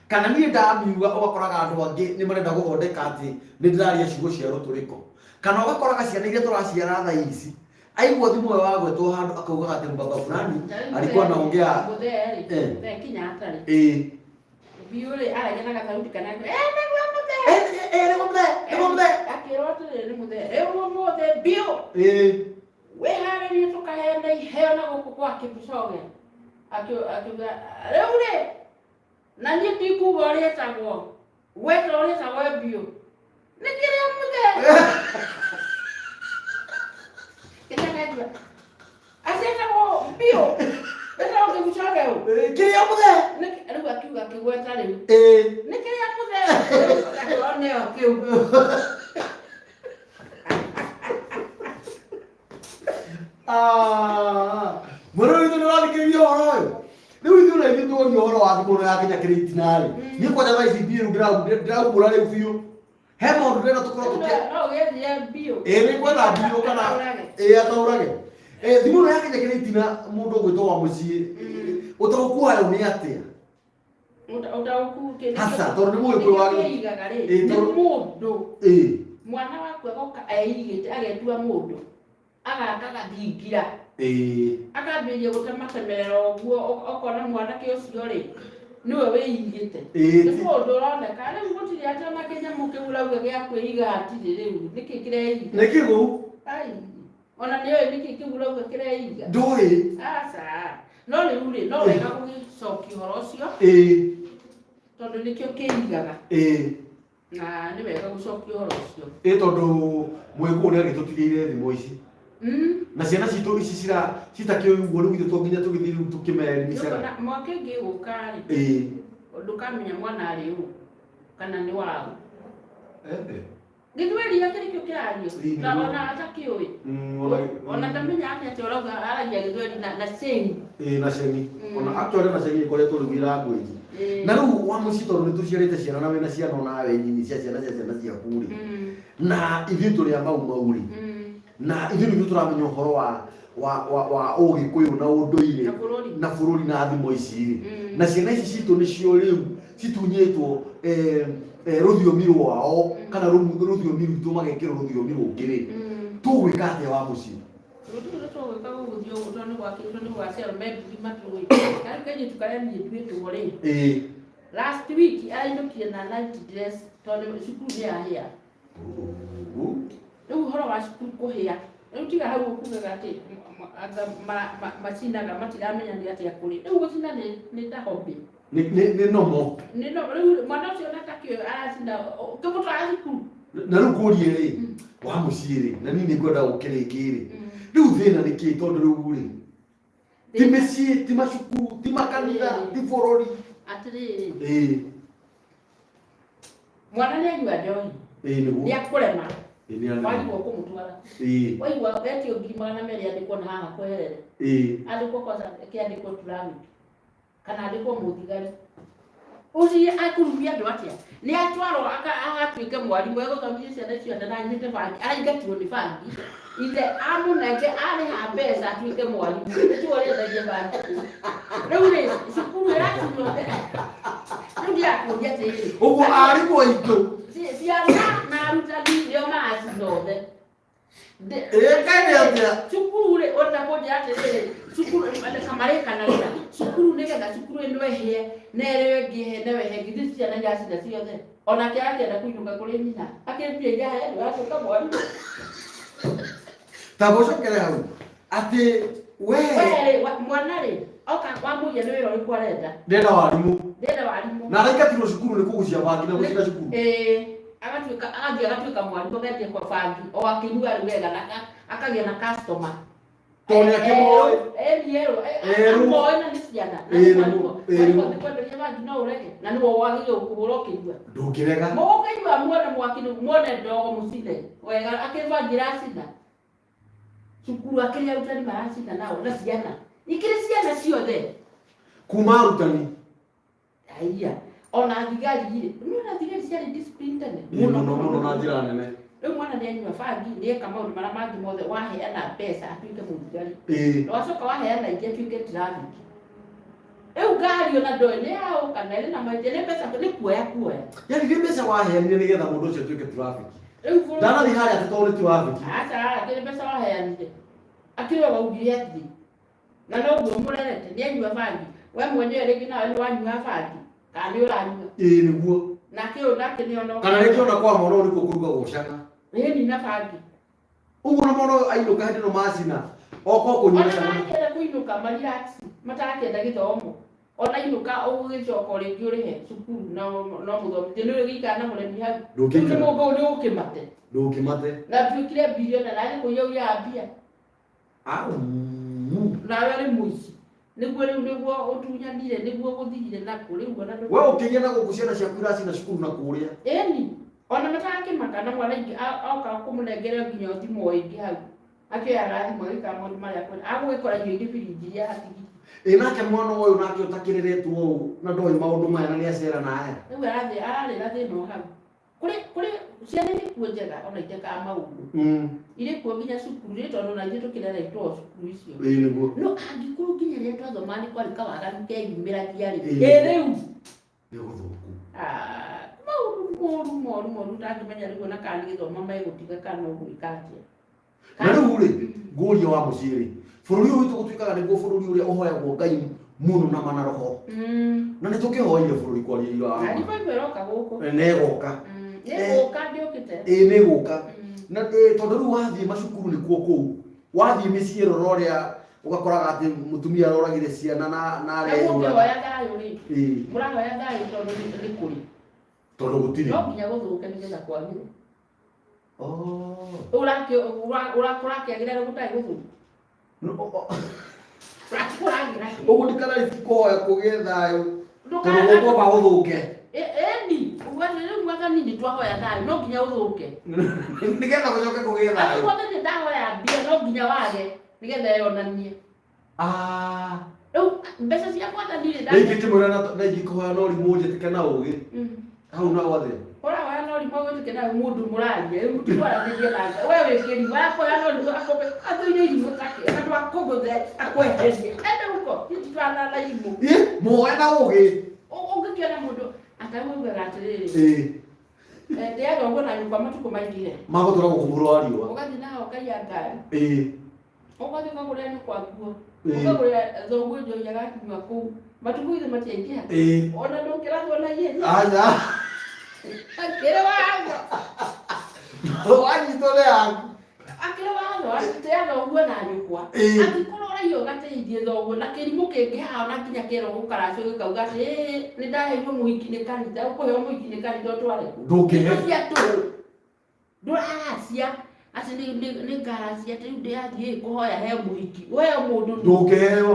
S1: kana niĩ ndamiuga ũgakoraga andũ angĩ nĩ marenda gũthondeka atĩ nĩ ndĩraria ciugo cia rũtũrĩko, kana ũgakoraga ciana iria tũraciara thaa ici aigua thimũ ĩyo wagwetwo handũ akaugaga atĩ baba fulani alikuwa anaongea.
S2: Mũthee rĩ, mũthee Kenyatta rĩ, biũ rĩ, aragia na gathauti kana nĩguo mũthee.
S1: Nĩguo mũthee, nĩguo mũthee.
S2: Akĩrwo atĩrĩrĩ, nĩ mũthee rĩu ũmũthĩ biũ, wĩharĩrie tũkaheana iheo na gũkũ kwa Kipchoge. Akiuga rĩu rĩ, na niĩ ndikuga ũrĩa etagwo, gweta ũrĩa etagwo biũ, nĩ kĩrĩa mũthee. Kĩrĩa acietagwo biũ, etagwo Kipchoge ũ.
S1: Kĩrĩa mũthee.
S2: Rĩu akiuga akĩgweta rĩu nĩ kĩrĩa mũthee. Rĩu nĩo kĩu.
S1: Mwena witũ nĩ ũrathikĩrĩria ũhoro ũyũ. Rĩu ithuĩ na ithuĩ tuoria ũhoro wa thimũ ĩno ya kinya kĩrĩ itina rĩ, niĩ kwanja thaa ici thiĩ rĩu ndĩraumbũra rĩu biũ he maũndũ ndĩrenda tũkorwo tũkĩ
S2: No ũgĩethire biũ.
S1: Ĩĩ, nĩ ngwetha biũ kana
S2: Ataũrage.
S1: Ĩĩ, ataũrage. Thimũ ĩno ya kinya kĩrĩ itina, mũndũ ũgwĩtwo wa mũciĩ, ũtaũku wayo nĩ atĩa?
S2: Ũtaũku kĩndũ
S1: Hasa, tondũ nĩ mũgĩkũyũ wa
S2: kĩigaga rĩ,
S1: Ĩĩ,
S2: nĩ mũndũ mwana waku agoka eigĩte agetua mũndũ, agaka gathingira, akambĩrĩria gũtematemerera ũguo, ũkona mwanake ũcio rĩ, nĩwe wĩigĩte. Nĩ mũndũ ũroneka rĩu gũtirĩ atĩ ona kĩnyamũ kĩu ũrauga gĩa kwĩiga hatirĩ rĩu, nĩkĩ kĩreiga?
S1: Nĩ kĩgũu.
S2: Ai, ona nĩoĩ nĩkĩ kĩu ũrauga kĩreiga?
S1: Ndũĩ.
S2: Aca, no rĩu rĩ, no wega gũgĩcokia ũhoro ũcio, tondũ nĩkĩo kĩigaga. Na nĩ wega gũcokia ũhoro ũcio.
S1: Ĩĩ, tondũ mũgĩkũyũ nĩ agĩtũtigĩire thimũ ici, na ciana citũ ici cira citakĩũĩ ũguo, rĩu ithuĩ to nginya tũgĩthiĩ rĩu tũkĩmeelimishaga.
S2: Nĩũkuona mwaka ĩngĩ ĩgũka rĩ, ndũkamenya mwana arĩ ũ kana nĩ waũ. Gĩthweri gĩakĩ nĩkĩo kĩrario.
S1: Ĩĩ,
S2: Na
S1: nĩguo.
S2: ona atakĩũĩ.
S1: Ona
S2: Ona ndamenya atĩa atĩ ũrauga aragia gĩthweri na cĩngi.
S1: Ĩĩ, na cengi. Ona actually na cengi ĩkoretwo rĩu ĩ language. Na rĩu wa mũciĩ, tondũ nĩ tũciarĩte ciana na wĩna ciana onawe nyinyi cia ciana cia ciana ciaku rĩ, na ithuĩ tũrĩ a mau mau rĩ, na ithuĩ nĩithuĩ tũramenya ũhoro wa ũgĩkũyũ na ũndũire
S2: Na bũrũri.
S1: Na bũrũri na thimo ici rĩ, na ciana ici citũ nĩcio rĩu citunyĩtwo rũthiomi rwao kana rũthiomi rwitũ, magekĩrwo rũthiomi rũngĩ rĩ, tũgwĩka atĩa wa mũciĩ?
S2: Gũtirĩ ũndũ tũgwĩka gũgũthiĩ ũguo, tondũ nĩ gwakĩtwo nĩ gwaciarwo me nduthi matũĩ. Na rĩu kairĩtu karĩa niĩ nduĩtwo rĩ, last week arainũkire na night dress tondũ cukuru nĩ yahĩa. Rĩu ũhoro wa cukuru kũhĩa, rĩu tiga hau ũkugaga atĩ anga macinaga matiramenya nĩ atĩa kũrĩ. Rĩu gũcina nĩ ta hobby.
S1: Nĩ nomo.
S2: Nĩ no rĩu mwana ũcio ona takĩũĩ aracina ũkĩmũtwara cukuru.
S1: Na rĩu kũrie rĩ, wa mũciĩ rĩ, na niĩ nĩ ngwenda gũke rĩngĩ rĩ, rĩu thĩna nĩ kĩ? Tondũ rĩu rĩ, ti mĩciĩ, ti macukuru, ti makanitha, ti bũrũri.
S2: Atĩrĩrĩ, mwana nĩ anyua njohi,
S1: Ĩĩ, nĩguo.
S2: Nĩ akũrema.
S1: Ĩĩ, nĩ arema.
S2: Warigwo kũmũtwara. Waigua etio 200,000 andĩkwo na haha kweherere. Andĩkwo kwanza kĩandĩkwo traffic kana andĩkwo mũthigari. Ũcio akũrumia andũ atĩa? Nĩ atwarwo agatuĩke mwarimũ egũthomithia ciana ciothe na anyuĩte bangi, araingatirwo nĩ bangi. Ithe amũnenge arĩha mbeca atuĩke mwarimũ. Nĩtuo ũrĩendagia bangi. Rĩu rĩ, cukuru ĩrakinywo. Rĩu ndirakũria atĩrĩrĩ.
S1: Ũguo arimũ aitũ.
S2: Ciana na arutani nĩo maracina othe.
S1: Ĩĩ, kaĩ nĩ atĩa?
S2: Cukuru rĩ, ũrenda kũnjĩra atĩrĩrĩ, cukuru kamarĩkanagĩra cukuru nĩgetha cukuru ĩno ĩhĩe na ĩrĩa ĩngĩ ĩhĩe nayo ĩhĩe, githĩ ciana iracina ciothe? Onake akĩenda kũinũka kũrĩ nyina akĩmbia irahe ndũgatuĩka mwarimũ.
S1: Ta gũcokere hau atĩ we
S2: We rĩ, mwana rĩ, oka wamũria nĩ wĩra ũrĩkũ arenda?
S1: Ndenda warimũ.
S2: Ndenda warimũ.
S1: Na araingatirwo cukuru nĩ kũgucia bangi na gũcina cukuru.
S2: Ĩĩ, agatuĩka agathiĩ agatuĩka mwarimũ, agendia kwa bangi o akĩigua rĩu wega na akagĩa na customer.
S1: Tondũ nĩ akĩmoĩ.
S2: Eni erũ.
S1: Erũ.
S2: Moĩ na nĩ ciana.
S1: Ĩĩ, nĩguo, ĩĩ, nĩguo.
S2: Kwenderia bangi no ũrege na nĩwe wagĩrĩirwo kũhũra ũkĩigua.
S1: Ndũngĩrega.
S2: Mũgũkĩigua muone mwaki muone ndogo mũcine wega akĩbangi iracina. Cukuru akĩrĩ arutani maracina nao na ciana. Ikĩrĩ ciana ciothe.
S1: Kuma arutani.
S2: Aiya. Ona thigari rĩ, nĩwona thigari ciarĩ discipline tene.
S1: Ĩĩ, mũno mũno na njĩra nene.
S2: Rĩu mwana nĩ anyua bangi, nĩ eka maũndũ marĩa mangĩ mothe, waheana mbeca atuĩke mũthigari.
S1: Ĩĩ.
S2: Na wacoka waheana ingĩ atuĩke traffic. Rĩu ngari ona ndoĩ nĩ yaũ kana ĩrĩ na mahĩtia, nĩ mbeca nĩ kuoya kuoya.
S1: Yani nĩ mbeca waheanire nĩgetha mũndũ ũcio atuĩke traffic.
S2: Rĩu bũrũri
S1: Ndanathiĩ harĩa atĩ tondũ nĩ traffic.
S2: Aca, akĩrĩ mbeca waheanire. Akĩrĩ we waugire athiĩ. Na noguo mũrerete, nĩ anyua bangi. We mwenyewe rĩngĩ nawe nĩ wanyua bangi, kana nĩ ũranyua.
S1: Ĩĩ nĩguo.
S2: Nake ũyũ nake nĩ ona.
S1: Kana rĩngĩ ona kwa mwana ũyũ nĩkuo kũrugagwo canga.
S2: Ĩni na bangi.
S1: Ũguo na mwana ũyũ ainũka hĩndĩ ĩno macina. Oka kũnyua
S2: Ona
S1: canga.
S2: marakĩenda kũinũka marelax, matarakĩenda gĩthomo. Ona inũka ũgũgĩcoka o rĩngĩ ũrĩhe cukuru no no mũthomithie nĩ ũrĩgĩikara na mũremi hau.
S1: Ndũngĩikara.
S2: Rĩu nĩ mũngũ nĩ ũkĩmate.
S1: Ndũngĩmate.
S2: Na tuĩkire biliona na nĩ kũiya ũiyaga mbia.
S1: Au.
S2: Nawe ũrĩ mũici. Nĩguo rĩu nĩguo ũtunyanire nĩguo gũthirire nakũ rĩu ona ndũ.
S1: We ũkĩgĩa na gũkũ ciana ciaku iracina cukuru na kũrĩa.
S2: Ĩni ona matarakĩmaka na mwana ingĩ oka kũmũnengera nginya thimũ o ĩngĩ hau. Akĩoyaga thimũ agĩkaga maũndũ marĩa akwenda. Agũgĩkora irio irĩ birinji iria hatigithĩtie.
S1: Ĩ nake mwana ũyũ nake ũtakĩreretwo ũũ na ndoĩ maũndũ maya na nĩ acera na aya.
S2: Rĩu arathiĩ ararĩra thĩna o hau. Kũrĩ kũrĩ ciana irĩ kuo njega ona itekaga maũndũ. Irĩ kuo nginya cukuru rĩ tondũ ona ithuĩ tũkĩreretwo o cukuru icio.
S1: Ĩĩ nĩguo.
S2: No angĩkorwo nginya rĩrĩa twathomaga nĩ kwarĩ kawaganu keyumĩragia rĩ.
S1: Ĩĩ.
S2: Ĩ rĩu.
S1: Nĩ ũthũku.
S2: Ah, maũndũ moru moru moru ũtangĩmenya rĩu ona kana nĩ gĩthomo megũtiga kana ũgwĩka atĩa.
S1: Na rĩu rĩ, ngũria wa mũciĩ rĩ, bũrũri ũyũ witũ gũtuĩkaga nĩguo bũrũri ũrĩa ũhoyagwo Ngai mũno na mana roho. Na nĩ tũkĩhoire bũrũri kwaria ira wa
S2: Na
S1: ma.
S2: revival ĩroka gũkũ.
S1: Nĩ ĩgoka.
S2: Nĩ ĩgũka ndĩũkĩte.
S1: Ĩĩ nĩ ĩgũka. Na tondũ rĩu wathiĩ macukuru nĩkuo kũu, wathiĩ mĩciĩ rora ũrĩa ũgakoraga atĩ mũtumia aroragire ciana na na
S2: Na
S1: areyũraga.
S2: mũngĩhoya thayũ rĩ,
S1: Ĩĩ.
S2: mũrahoya thayũ tondũ nĩ kũrĩ.
S1: Tondũ gũtirĩ.
S2: No nginya gũthũke nĩgetha kwagĩre.
S1: Oh.
S2: Ũrakĩagĩra gũtarĩ gũthũku.
S1: No,
S2: Ũrakĩagĩra.
S1: Ũguo ndikanahoya kũgĩe thayũ tondũ gũkwamba gũthũke.
S2: Ĩni, rĩu mwathani nĩ twahoya thayũ no nginya ũthũke.
S1: Nĩgetha gũcoke kũgĩe
S2: Atĩ
S1: thayũ.
S2: mwathani ndahoya mbia no nginya wage nĩgetha yonanie.
S1: Ah.
S2: Rĩu mbeca cia mwathani rĩ
S1: Na ingĩkĩmwĩra na ingĩkũhoya no rimũ njĩtĩke na ũgĩ. Hau naho atĩa?
S2: Ũrahoya no rimũ wĩtĩke na mũndũ mũraria rĩu twaranĩrie nake we wĩ kĩrimũ arakoya no rimũ akũbe atũire irimũ take andũ akũgũthe akweherie ende huko titwanana irimũ.
S1: Ĩ, mũhoe na ũgĩ.
S2: Ũngĩkĩona mũndũ ataugaga atĩrĩrĩ
S1: Ĩ.
S2: ndĩaga ũguo na nyũkwa matukũ maingĩhe
S1: Magũtũra gũkũ mũhuro wa riũa.
S2: ũgathiĩ naho ũkaiya ngari
S1: Ĩ.
S2: ũgathiĩ ũkagũrĩra nyũkwa nguo
S1: Ĩ.
S2: ũkagũrĩra thoguo njohi agakinyua kũu matukũ ithe matiaingĩha
S1: Ĩ.
S2: ona ndũngĩrathwo na ihenya
S1: Aca.
S2: akĩrĩ watho
S1: Wanyitwo nĩ yaku.
S2: akĩrĩ watho atĩa thoguo na nyũkwa
S1: Ĩ.
S2: angĩkorwo ũraiya ũgateithie thoguo na kĩrimũ kĩngĩ haha ona nginya kerwo gũkaracio gĩkauga atĩ "Ĩ, nĩ ndaheirwo mũhiki nĩ kanitha ũkũheo mũhiki nĩ kanitha ũtware kũ
S1: Ndũngĩhe.
S2: Indo cia tũhũ ndũraracia atĩ nĩ ngaracia atĩ rĩu ndĩrathiĩ kũhoya heo mũhiki ũheo mũndũ nũ?
S1: Ndũngĩheo.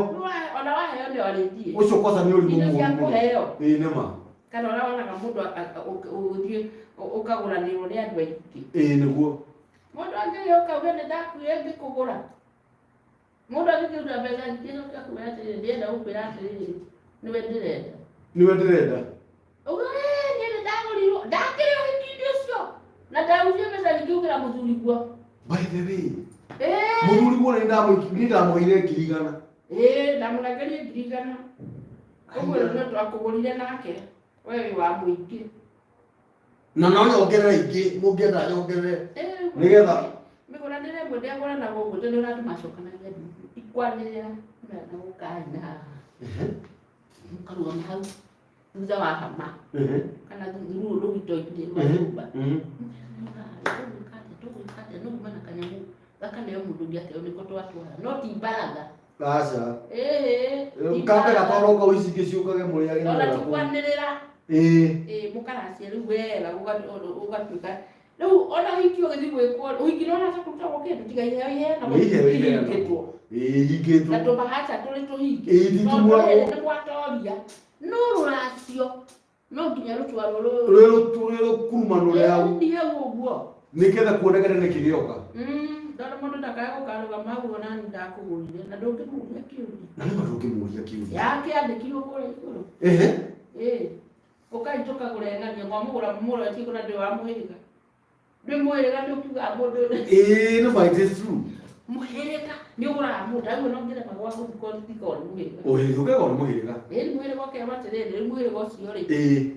S2: Ona waheo nĩ arĩthiĩ
S1: Ũcio kwanza nĩ ũrimũ
S2: indo cia
S1: mũũru mũno.
S2: kũheo
S1: Ĩ nĩ ma.
S2: kana ũrĩa wonaga mũndũ ũgĩthiĩ ũkagũranĩrwo nĩ andũ aingĩ
S1: Ĩ nĩguo.
S2: mũndũ angĩgĩũka uge nĩ ndakuire ngĩkũgũra mũndũ angĩkĩruta mbeca nyingĩ coke akwĩra atĩrĩrĩ ndĩrenda gũkwĩra atĩrĩrĩ nĩwe ndĩrenda
S1: Nĩwe ndĩrenda.
S2: uge "Ĩ, niĩ nĩ ndagũrirwo ndakĩrĩ ũhiki-inĩ ũcio na ndarutire mbeca nyingĩ gũkĩra mũthuri guo
S1: By the way,
S2: Ĩ,
S1: mũthuri guo nĩ ndamũheire ngiri igana.
S2: ĩ ndamũnengerie ngiri igana ũguo nĩ twakũgũrire nake we wĩ wa mũingĩ
S1: Na no nyongerere ingĩ, mũngĩenda nyongerere.
S2: Ĩ,
S1: Nĩgetha
S2: mĩgũranĩre ĩmwe ndĩagũranaga ũguo tondũ ona andũ macokanagia ikwanĩrĩra na gũkai na haha mũkarũgama hau thutha wa hama kana thuru rũgito-inĩ rwa nyũmba tũgwĩka atĩa nũguma na kanyamũ gakaneo mũndũ ũngĩ akeo nĩko twatwara no ti mbaratha
S1: Aca.
S2: ĩĩ ti
S1: Kambe
S2: mbaratha.
S1: gatwarwo kau ici ingĩ ciũkage mũrĩage
S2: ona
S1: na
S2: ti kwanĩrĩra
S1: Ĩĩ.
S2: ĩĩ mũkaracia rĩu wega ũgatuĩka Rĩu ona ũhiki ũgĩthiĩ gwĩkwo, ũhiki nĩwona ta kũrutagwo kĩndũ tiga iheo iheanagwo
S1: Nĩ iheo iheanagwo.
S2: ihingĩtwo.
S1: Ĩĩ,
S2: Na
S1: hingĩtwo.
S2: tũmahaca tũrĩ tũhinge.
S1: Ĩĩ,
S2: Tondũ
S1: ititumũragwo.
S2: rĩrĩ nĩ gwatoria. No rũracio no nginya rũtwarwo
S1: Rwĩ rũkurumano rĩa hau.
S2: Ĩĩ, hau ũguo.
S1: Nĩgetha kuonekane nĩkĩ gĩoka.
S2: Ndona mũndũ ndakae gũkarũgama hau ona niĩ ndakũgũrire na ndũngĩmũria kĩũria.
S1: Na nĩma ndũngĩmũria kĩũria.
S2: Yakĩandĩkirwo kũrĩa igũrũ.
S1: Ehe.
S2: Ĩĩ. Ũkai tũkagũre ng'ania mwamũgũra mũmũroretie kũna ndĩ wa mũhĩrĩga. Ndwĩ mũhĩrĩga nĩ ũkiugaga mũndũ ũrĩa.
S1: Ĩĩ, nĩma it is true.
S2: Mũhĩrĩga nĩ ũgũraga mũndũ aguo no ngĩrema gwa gũthikwo thikwo nĩ mũhĩrĩga.
S1: Ũhĩrĩga ũkegwo nĩ mũhĩrĩga.
S2: Ĩĩ nĩ mũhĩrĩga ũkerwo atĩrĩrĩ rĩu mũhĩrĩga ũcio rĩ.
S1: Ĩĩ.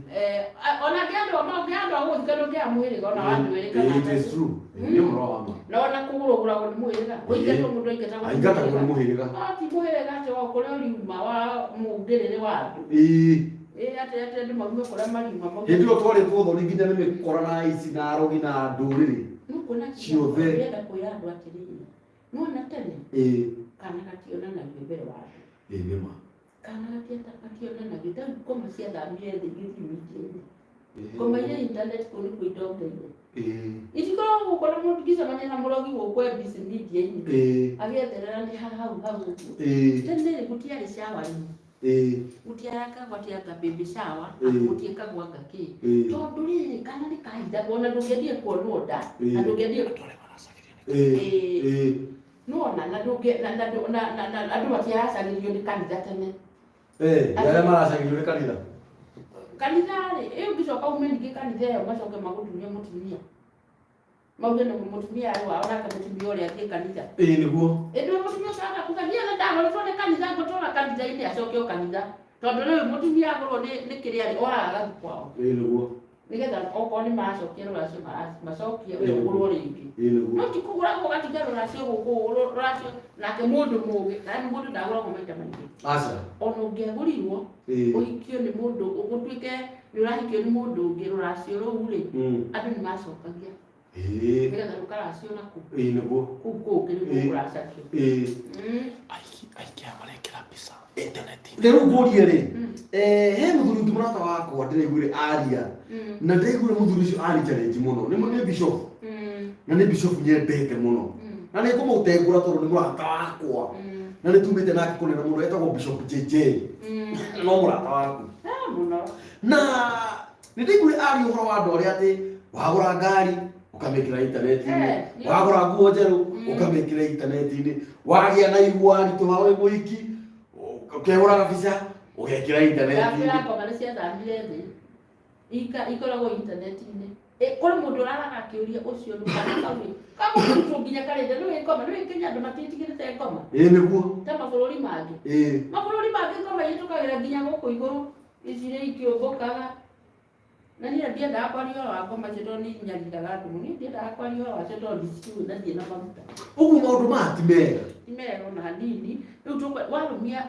S2: Ona angĩ andũ angĩ andũ a gũthika ndũngĩaga mũhĩrĩga ona wa ndwĩrĩ
S1: Ĩĩ,
S2: kana
S1: it is true. Ĩĩ, nĩ ũhoro wa ma.
S2: Na ona kũgũrwo ũgũragwo nĩ mũhĩrĩga. Kũingatwo mũndũ aingatagwo nĩ
S1: Aingatagwo nĩ
S2: mũhĩrĩga.
S1: mũhĩrĩga.
S2: No ti mũhĩrĩga atĩ wa kũrĩa ũriuma wa mũngĩrĩrĩ wa andũ.
S1: Ĩĩ.
S2: Ĩĩ atĩ atĩ andũ maume kũrĩa mariuma maume.
S1: Hĩndĩ ĩyo twarĩtwo thoni nginya nĩ mĩkora na aici na arogi na ndũrĩrĩ.
S2: Nĩũkuona nginya
S1: Ciothe.
S2: ndĩrenda kwĩra andũ atĩrĩrĩ, nĩwona tene
S1: Ĩĩ.
S2: kana gationanagio mbere wa andũ.
S1: Ĩĩ, nĩma.
S2: Kana gationanagio ta rĩu ngoma ciathamire thĩ igĩthiĩ media-inĩ.
S1: Ĩĩ.
S2: Ngoma iria internet kũu nĩkuo itongeire.
S1: Ĩĩ.
S2: Itikoragwo gũkũ na mũndũ ngĩcemania na mũrogi gũkũ MBC media-inĩ.
S1: Ĩĩ.
S2: Agĩetherera nĩ ha hau hau ũguo.
S1: Ĩĩ.
S2: Tene rĩ gũtiarĩ shower-ing.
S1: Ĩĩ.
S2: Gũtiarakagwo atĩ anga baby shower,
S1: Ĩĩ.
S2: gũtiĩkagwo anga kĩ.
S1: Ĩĩ.
S2: Tondũ rĩrĩ kana nĩ kahithagwo na ndũngĩendire kuonwo nda,
S1: Ĩĩ.
S2: na ndũngĩendire
S1: Ĩĩ.
S2: Ĩĩ.
S1: Ĩĩ.
S2: Nĩwona na ndũngĩ na na na na na andũ matiaracagĩrio nĩ kanitha tene.
S1: Ĩĩ, arĩa maracagĩrio nĩ kanitha.
S2: Kanitha rĩ, ĩ ũngĩcoka ume ningĩ kanitha ĩyo macoke magũturie mũtumia. Mauge nĩ mũtumia arĩ wao nake mũtumia ũrĩa athiĩ kanitha.
S1: Ĩĩ, nĩguo.
S2: Ĩ ndũĩ mũtumia ũcio akakuga niĩ ona ndagũrĩtwo nĩ kanitha ngũtũra kanitha-inĩ acoke o kanitha. Tondũ rĩu mũtumia agũrwo nĩ kĩrĩa rĩ, oraga agathiĩ kwao.
S1: Ĩĩ, nĩguo.
S2: Nĩgetha okorwo nĩ maracokia rũracio macokie we ũgũrwo rĩngĩ.
S1: Ĩĩ, nĩguo.
S2: No ti kũgũragwo ũgatiga rũracio gũkũ rũracio nake mũndũ mũgĩ, na mũndũ ndagũragwo maita maingĩ.
S1: Aca.
S2: Ona ũngĩagũrirwo
S1: Ĩĩ.
S2: ũhikio nĩ mũndũ ũgũtuĩke nĩ ũrahikio nĩ mũndũ ũngĩ rũracio rũu rĩ, andũ nĩ macokagia.
S1: Ĩĩ.
S2: Nĩgetha rũkaracio naku
S1: Ĩĩ, nĩguo.
S2: kũu kũngĩ nĩguo
S1: Ĩĩ.
S2: kũracakio.
S1: Ĩĩ.
S3: Aiki aya marekĩra mbica intaneti-inĩ.
S1: Rĩu ngũrie rĩ, he mũthuri ũngĩ mũrata wakwa ndĩraiguire aria na ndĩraiguire mũthuri ũcio ari challenge mũno. Nĩ bishop. Na nĩ bishop nyendete mũno. Na nĩ ngũmũtengũra tondũ nĩ mũrata wakwa. Na nĩ tumĩte nake kũnene mũno etagwo Bishop JJ. No mũrata waku.
S2: Mũno.
S1: Na nĩ ndĩraiguire aria ũhoro wa andũ arĩa atĩ wagũra ngari ũkamĩkĩra intaneti-inĩ, wagũra nguo njerũ ũkamĩkĩra intaneti-inĩ, wagĩa na igua ritũha wĩ mũhiki ũkehũra gabica ũgekĩra intaneti-inĩ.
S2: Ndakwĩra ngoma nĩ ciathamire thĩ. Ikoragwo intaneti-inĩ. Kũrĩ mũndũ ũraraga akĩũria ũcio nũ kana kau rĩ. Kamũrutwo nginya karĩnda nĩũĩ ngoma, nĩũĩ Kenya andũ matiĩtigĩrĩte ngoma.
S1: Ĩĩ, nĩguo.
S2: Ta mabũrũri mangĩ.
S1: Ĩĩ.
S2: Mabũrũri mangĩ ngoma ihĩtũkagĩra nginya gũkũ igũrũ. Icirĩ ikĩũmbũkaga. Na niĩ ndiendaga kwaria ũhoro wa ngoma icio tondũ nĩ inyariraga andũ mũno. Niĩ ndiendaga kwaria ũhoro wacio tondũ ndiciũĩ na ndirĩ na maguta.
S1: Ũguo maũndũ maya ti mega.
S2: Ti mega ona hanini. Rĩu warũmia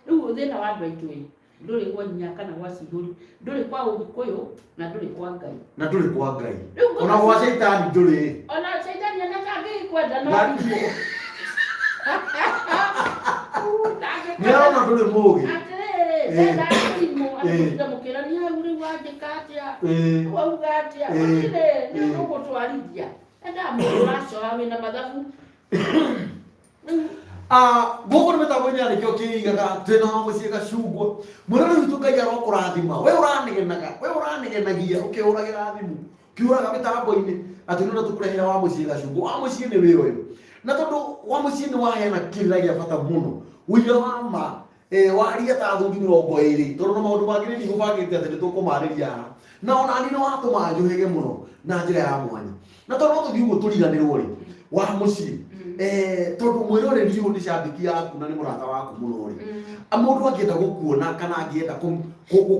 S2: rĩu thĩna wa andũ aitũ ĩ, ndũrĩ gwa inya kana gwa cihũri, ndũrĩ kwa Ũgĩkũyũ na ndũrĩ kwa Ngai.
S1: Na ndũrĩ kwa Ngai.
S2: Rĩu ngoma
S1: Ona gwa caitani ndũrĩ.
S2: Ona caitani ona tangĩkwenda no thimũ.
S1: Nĩ arona ndũrĩ mũgĩ.
S2: Atĩrĩrĩ, ndendaga thimũ, atĩ mũkĩrania hau rĩu wanjĩka atĩa? Wauga atĩa? Gũtirĩ, nĩ ũgũtwarithia. Endaga mũndũ ũracora wĩna mathabu.
S1: Gũkũ nĩ mĩtambo-inĩ ya nĩkĩo kĩigaga twĩna wa mũciĩ gacungwa. Mwĩrore witũ Ngai arokũrathima. We ũranegenaga, we ũranegenagia ũkĩhũragĩra thimũ, ũkĩhũraga mĩtambo-inĩ atĩ nĩ tũkũrehera wa mũciĩ gacungwa. Wa mũciĩ nĩ wĩra ũyũ. Na tondũ wa mũciĩ nĩ waheana kĩrĩra gĩa bata mũno. Ũira wa ma, waria ta athuri mĩrongo ĩrĩ, tondũ na maũndũ mangĩ nĩ ndigũbangĩte atĩ nĩ tũkũmarĩria haha. Na ona niĩ nĩ watũma njũhĩge mũno na njĩra ya mwanya. Na tondũ no tũthiĩ ũguo tũriganĩrwo rĩ, wa mũciĩ. Tondũ mwĩroreri ũyũ nĩ cambĩki yaku na nĩ mũrata waku mũno rĩ. Mũndũ angĩenda gũkuona kana angĩenda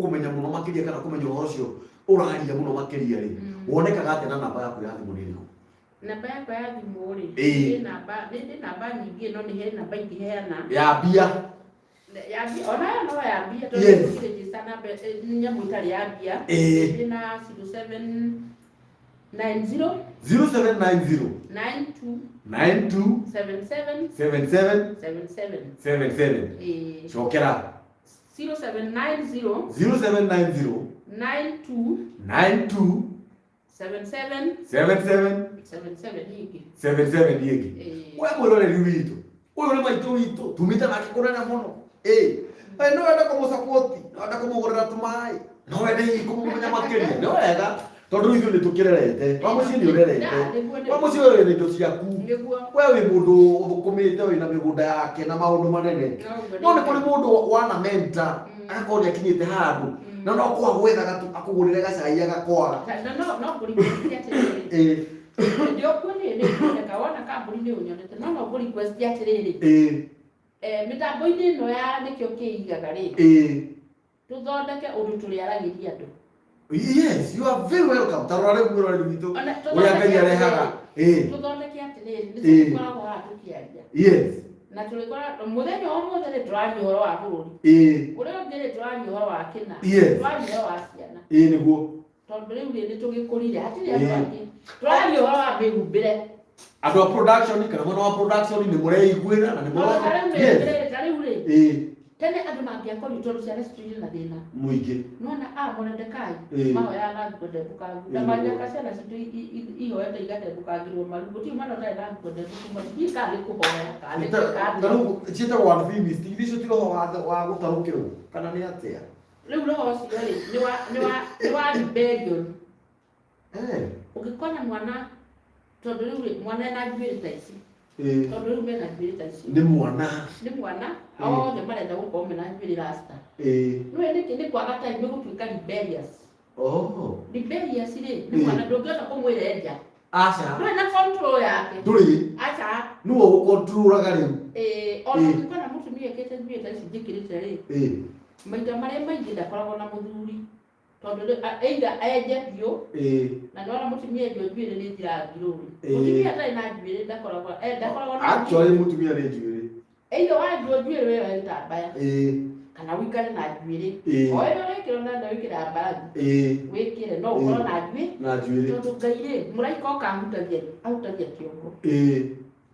S1: kũmenya mũno makĩria kana kũmenya ũhoro ũcio ũraria mũno makĩria rĩ, wonekaga atĩa na namba yaku ya thimũ nĩ ĩrĩkũ?
S2: Namba yakwa ya thimũ rĩ,
S1: Ĩĩ.
S2: nĩ namba, nĩ namba nyingĩ no nĩ he namba ingĩheana.
S1: Ya mbia.
S2: Ya mbia, ona yo no ya mbia, tondũ
S1: Yes.
S2: gũtirĩ namba, nyamũ itarĩ ya mbia.
S1: Ĩĩ.
S2: Ndĩ na 0790.
S1: 0790.
S2: 92.
S1: 92.
S2: 77.
S1: 77.
S2: 77.
S1: 77.
S2: Ĩĩ.
S1: Cokera.
S2: 0790.
S1: 0790.
S2: 92.
S1: 92.
S2: 77
S1: 77
S2: 77 ĩngĩ.
S1: 77 ĩngĩ.
S2: Ĩĩ.
S1: We mwĩroreri witũ, ũyũ nĩ maitũ witũ, tumĩte nake kũnene mũno. Ĩ, ĩ, no wende kũmũsapoti, no wende kũmũgũrĩra tũmaĩ, no wende hihi kũmũmenya makĩria, nĩ wega tondũ rĩu ithuĩ nĩ tũkĩrerete, wa mũciĩ nĩ ũrerete,
S2: Na, nĩguo
S1: wa mũciĩ ũyũ wĩna indo ciaku,
S2: Nĩguo.
S1: we wĩ mũndũ ũthũkũmĩte wĩna mĩgũnda yake na maũndũ manene.
S2: Noguo
S1: No nĩ kũrĩ mũndũ wana mentor, agakorwo nĩ akinyĩte handũ, na no kwaga gwethaga tu akũgũrĩre gacai agakwaga.
S2: Na no no ngũ-request atĩrĩrĩ.
S1: Ĩ,
S2: Ndĩokuo nĩ nĩ kuoneka wona kambuni nĩ ũnyonete no no ngũ-request atĩrĩrĩ.
S1: ĩ,
S2: Eh, mĩtambo-inĩ ĩno ya nĩkĩo kĩigaga rĩ,
S1: ĩ.
S2: tũthondeke ũndũ tũrĩaragĩria andũ.
S1: Yes, you are very welcome. Ta rora rĩu mwĩroreri witũ
S2: Ona
S1: ũrĩa Ngai
S2: tũthondeke
S1: arehaga.
S2: atĩrĩrĩ,
S1: Ĩ,
S2: tũthondeke atĩrĩrĩ, nĩ
S1: Ĩ.
S2: tũrĩkoragwo haha tũkĩaria.
S1: Yes.
S2: Na tũrĩkora mũthenya o mũthĩ nĩ tũraria ũhoro wa bũrũri.
S1: Ĩ,
S2: Ũrĩa ũngĩ nĩ tũraria ũhoro wa kĩna.
S1: Yes.
S2: Tũraria ũhoro wa ciana.
S1: Ĩ nĩguo.
S2: Tondũ rĩu rĩ nĩ tũgĩkũrire hatirĩ andũ
S1: Ĩ.
S2: angĩ. Tũraria ũhoro wa mĩhumbĩre.
S1: Andũ a production kana mwena wa production nĩ mũreiguĩra na nĩ
S2: Ona ta
S1: mũro.
S2: rĩu
S1: Yes.
S2: mĩhumbĩre ta rĩu rĩ,
S1: Ĩ,
S2: tene andũ mangĩakorirwo tondũ ciana citũ irĩ na thĩna.
S1: Mũingĩ.
S2: Nona a Moredekai
S1: Ĩ.
S2: mahoyaga na nguo ndembũkangu na
S1: Ĩ.
S2: manyaka ciana citũ ihoete igatembũkangĩrwo maru gũtirĩ mwana ũtarĩ na nguo ndembũku maru ndiũĩ kana nĩ kũhoya kana nĩ gwĩka
S1: Ta
S2: atĩa.
S1: rĩu ciĩtagwo one finished. Ithuĩ icio ti roho wa gũtarũkĩrwo kana nĩ atĩa?
S2: Rĩu roho ũcio rĩ nĩ wa rebellion.
S1: Eh.
S2: Ũngĩkona mwana tondũ rĩu rĩ mwana ena njuĩrĩ ta ici
S1: Ĩ,
S2: tondũ rĩu mena njuĩrĩ ta ici
S1: nĩ mwana.
S2: Nĩ mwana.
S1: Ĩ.
S2: Othe marenda gũkorwo mena njuĩrĩ rasta.
S1: Ĩ.
S2: Nĩwe nĩkĩ nĩ kwaga time gũtuĩka rebellious.
S1: Oh.
S2: Rebellious rĩ nĩ
S1: Ĩ.
S2: mwana ndũngĩhota kũmwĩra enja.
S1: Aca.
S2: Ndũrĩ na control yake.
S1: Ndũrĩ.
S2: Aca.
S1: Nĩwe ũgũkontrolaga rĩu.
S2: Ĩĩ, ona
S1: Ĩ.
S2: ũngĩkora mũtumia ekĩte njuĩrĩ ta ici njĩkĩrĩte rĩ,
S1: Ĩ.
S2: maita marĩa maingĩ ndakoragwo na mũthuri tondũ either enje biũ
S1: Ĩ.
S2: na nĩwona mũtumia enjwo njuĩrĩ nĩ ĩthiraga ngirũri.
S1: Ĩ.
S2: Mũtumia atarĩ na njuĩrĩ ndakoragwo eh, ndakoragwo na
S1: Actually mũtumia nĩ njuĩrĩ.
S2: Either wanjwo njuĩrĩ wĩyoe gĩtambaya
S1: Ĩ.
S2: kana ũikare na njuĩrĩ
S1: Ĩ.
S2: o ĩyo ũrekĩra na wĩkĩra mbarathi
S1: Ĩ.
S2: wĩkĩre no ũkorwo na njuĩrĩ
S1: Na njuĩrĩ.
S2: tondũ Ngai rĩ mũraika oka ahutagia ahutagia kĩongo
S1: Ĩ.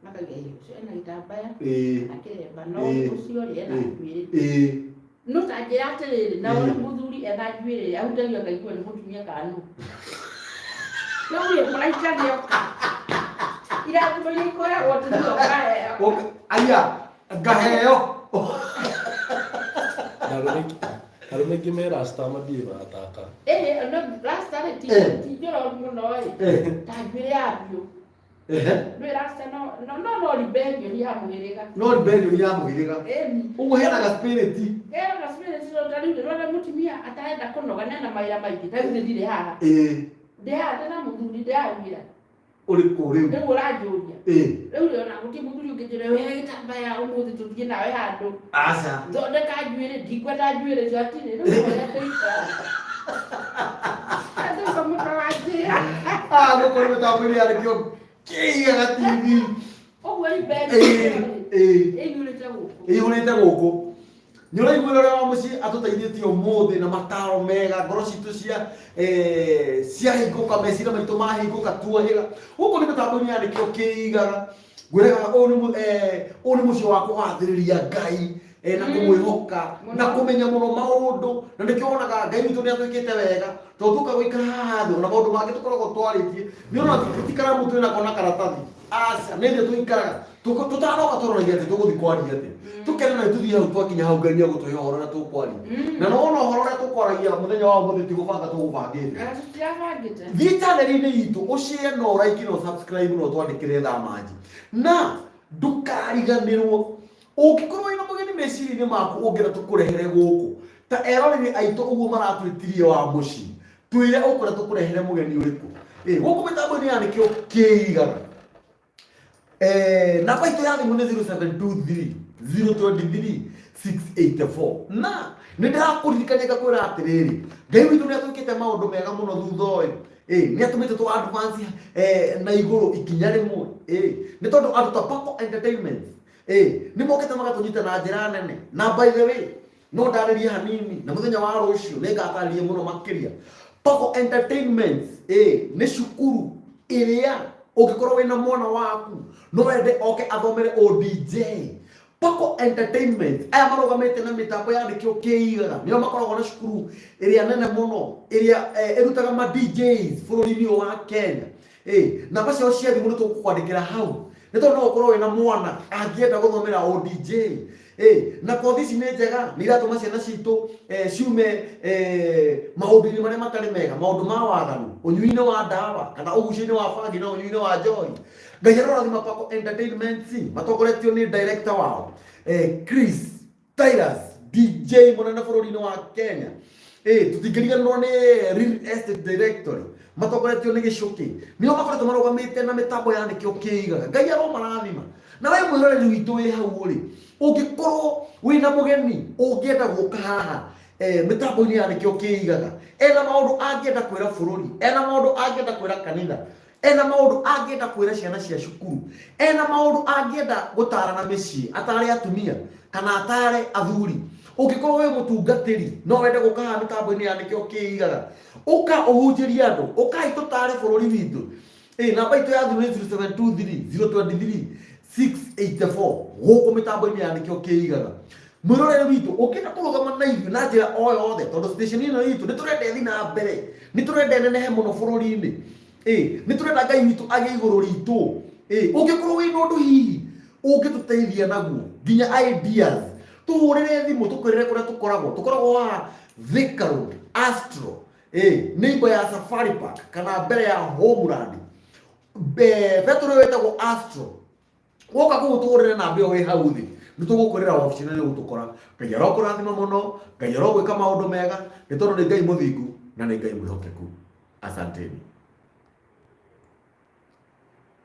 S2: akauga "Ĩ, ũcio ena gĩtambaya
S1: Ĩ.
S2: na kĩremba no
S1: Ĩ.
S2: ũcio rĩ ena
S1: Ĩ.
S2: njuĩrĩ."
S1: Ĩ.
S2: No ta njĩra atĩrĩrĩ na
S1: Ĩ.
S2: ũrĩ mũthuri ena njuĩrĩ ahutagio akaigua nĩ mũtumia kana nũ. Rĩu rĩ mũraika nĩoka irathimo iria ikoyagwo atumia ũkaheo.
S1: Aya, ngaheo.
S3: Na arũme aingĩ me rasta mathiĩ magataka.
S2: Ĩĩ no rasta rĩ ti
S1: Ĩ.
S2: ti njoro mũno ĩ
S1: Eh.
S2: ta njuĩrĩ ya biũ.
S1: Ehe.
S2: Ndũĩ rasta no no no no rebellion ya mũhĩrĩga.
S1: No rebellion ya mũhĩrĩga.
S2: Ĩni.
S1: Ũguo henaga spirit.
S2: Kera na spirit tondũ ta rĩu ndĩrona mũtumia atarenda kũnoga nena mawĩra maingĩ ta rĩu niĩ ndirĩ haha.
S1: Ĩ.
S2: Ndĩ haha ndĩ na mũthuri ndĩrawĩra.
S1: Ũrĩkũ rĩu?
S2: Rĩu ũranjũria.
S1: Ĩ.
S2: Rĩu rĩ ona gũtirĩ mũthuri ũngĩnjĩra wehe gĩtambaya ũmũthĩ tũthiĩ nawe handũ.
S1: Aca.
S2: Thondeka njuĩrĩ ndikwenda njuĩrĩ icio hatirĩ rĩu ũrĩa ngũikara. Andũ mũtwe wa njĩra.
S1: Ah, gũkũ nĩ mĩtambo-inĩ ya nĩkĩo kĩigaga TV.
S2: Ũguo
S1: Ĩ.
S2: rebellion
S1: Ĩ.
S2: ĩiyũrĩte gũkũ.
S1: Ĩihũrĩte gũkũ. Nĩ ũraiguĩra ũrĩa wa mũciĩ atũteithĩtie ũmũthĩ na mataro mega ngoro citũ cia eh, ciahingũka meciria maitũ mahingũka tuohĩga gũkũ nĩ mĩtambo-inĩ ya nĩkĩo kĩigaga ngwĩraga ũyũ nĩ ũyũ nĩ mũciĩ wa kũgathĩrĩria Ngai na kũmwĩhoka na kũmenya mũno maũndũ na nĩkĩo wonaga Ngai witũ nĩ atwĩkĩte wega tondũ tũka gũikara haha thĩ ona maũndũ mangĩ tũkoragwo twarĩtie nĩ ũrona ti karamu twĩnako na karatathi aca nĩ thĩ tũikaraga tũtanoka tũroragia atĩ tũgũthiĩ kwaria atĩ tũkena na tũthiĩ hau twakinya hau Ngai nĩ egũtũhe ũhoro ũrĩa tũkwaria na no wona ũhoro ũrĩa tũkwaragia mũthenya wa ũmũthĩ ti gũbanga tũgũbangĩte.
S2: Na tũtirabangĩte.
S1: Thiĩ channel-inĩ itũ ũshare na ũraiki na ũsubscribe na ũtwandĩkĩre thaa manji na ndũkariganĩrwo ũngĩkorwo wĩna mũgeni meciria-inĩ maku ũngĩenda tũkũrehere gũkũ ta eroreri aitũ ũguo maratwĩtirie wa mũciĩ twĩre ũkwenda tũkũrehere mũgeni ũrĩkũ. Ĩ, gũkũ mĩtambo-inĩ ya nĩkĩo kĩigaga. Eh, namba itũ ya thimũ nĩ 0723 023 684 na nĩ ndĩrakũririkania ngakwĩra atĩrĩrĩ Ngai witũ nĩ atwĩkĩte maũndũ mega mũno thutha ũyũ. Ĩ, nĩ atũmĩte tũ advance na igũrũ ikinya rĩmwe. Ĩ, nĩ tondũ andũ ta Paco Entertainment ĩ nĩ mokĩte magatũnyita na njĩra nene na by the way no ndarĩrie hanini na mũthenya wa rũciũ nĩ ngatarĩria mũno makĩria. Paco Entertainment ĩ nĩ cukuru ĩrĩa ũngĩkorwo wĩna mwana waku no wende oke athomere ODJ. Paco Entertainment aya marũgamĩte na mĩtambo ya nĩkĩo kĩigaga nĩo makoragwo na cukuru ĩrĩa nene mũno ĩrĩa ĩrutaga ma DJs bũrũri-inĩ ũyũ wa Kenya. Namba ciao cia thimũ nĩ tũgũkwandĩkĩra hau nĩ tondũ no ũkorwo wĩna mwana angĩenda gũthomera o DJ. Na kothi ici nĩ njega, nĩ iratũma ciana citũ ciume maũndũ-inĩ marĩa matarĩ mega, maũndũ ma waganu, ũnyui-inĩ wa ndawa kana ũgucia-inĩ wa bangi na ũnyui-inĩ wa njohi. Ngai arorathima Paco Entertainment matongoretio nĩ director wao Chris Tyrus DJ mũnene bũrũri-inĩ wa Kenya. Tũtingĩriganĩrwo nĩ Real Estate Directory matongoretio nĩ Gĩcũkĩ, nĩo makoretwo marũgamĩte na mĩtambo ya nĩkĩo kĩigaga. Ngai aromarathima. Na we mwĩroreri witũ wĩ hau rĩ, ũngĩkorwo wĩna mũgeni ũngĩenda gũka haha mĩtambo-inĩ ya nĩkĩo kĩigaga, ena maũndũ angĩenda kwĩra bũrũri, ena maũndũ angĩenda kwĩra kanitha, ena maũndũ angĩenda kwĩra ciana cia cukuru, ena maũndũ angĩenda gũtara na mĩciĩ, atare atumia kana atare athuri. Ũngĩkorwo wĩ mũtungatĩri no wende gũka haha mĩtambo-inĩ ya nĩkĩo kĩigaga, ũka ũhunjĩrie andũ, ũkai tũtare bũrũri witũ. Namba itũ ya thimũ nĩ 0723 023 684 gũkũ mĩtambo-inĩ ya nĩkĩo kĩigaga. Mwĩrorere witũ ũngĩenda kũrũgama na ithuĩ na njĩra o yothe, tondũ station ĩno itũ nĩ tũrenda ĩthiĩ na mbere, nĩ tũrenda ĩnenehe mũno bũrũri-inĩ. Nĩ tũrenda Ngai witũ agĩe igũrũ ritũ. Ũngĩkorwo wĩna ũndũ hihi ũngĩtũteithia naguo nginya ideas, tũhũrĩre thimũ tũkwĩrĩre kũrĩa tũkoragwo. Tũkoragwo haha Thika Road, Astro, neighbor ya Safari Park kana mbere ya Homeland. Betũrũ ĩyo ĩtagwo Astro. Woka kũu tũhũrĩre namba ĩyo ĩ hau thĩ, nĩ tũgũkwĩrĩra wabici na nĩ ũgũtũkora. Ngai arokũrathima mũno, Ngai arogwĩka maũndũ mega, nĩ tondũ nĩ Ngai mũthingu na nĩ Ngai mwĩhokeku. Asanteni.